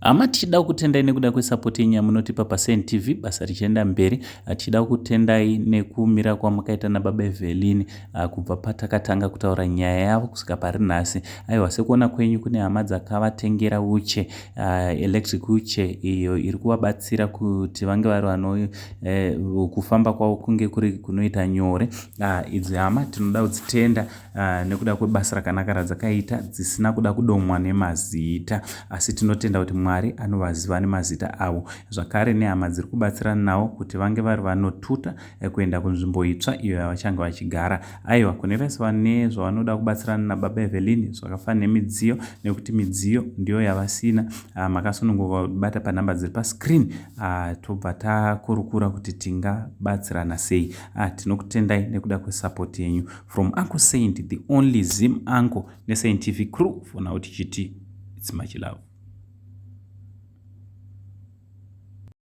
Hama, tichida kukutendai nekuda kwesapoti yenyu yamunotipa paSaint TV basa richienda mberi. Tichida kukutendai nekumira kwamakaita nababa Evelyn kubva patakatanga kutaura nyaya yavo kusvika pari nhasi. Aiwa, sekuona kwenyu kune hama dzakavatengera wheelchair, electric wheelchair iyo iri kuvabatsira kuti vange vari vano kufamba kwavo kunge kuri kunoita nyore. Idzi hama tinoda kudzitenda nekuda kwebasa rakanaka radzakaita dzisina kuda kudomwa nemazita, asi tinotenda kuti Mwari anovaziva nemazita avo, zvakare nehama dziri kubatsirana navo kuti vange vari vanotuta kuenda kunzvimbo itsva iyo yavachange vachigara. Aiwa, kune vese vane zvavanoda kubatsirana nababa Evelyn zvakafanana nemidziyo, nekuti midziyo ndiyo yavasina, makasununguka kubata panhamba dziri pascreen, tobva takurukura kuti tingabatsirana sei. Tinokutendai nekuda kwesapoti yenyu. From Uncle Saint, the only Zim uncle, neSaint TV crew, for now tichiti it's much love.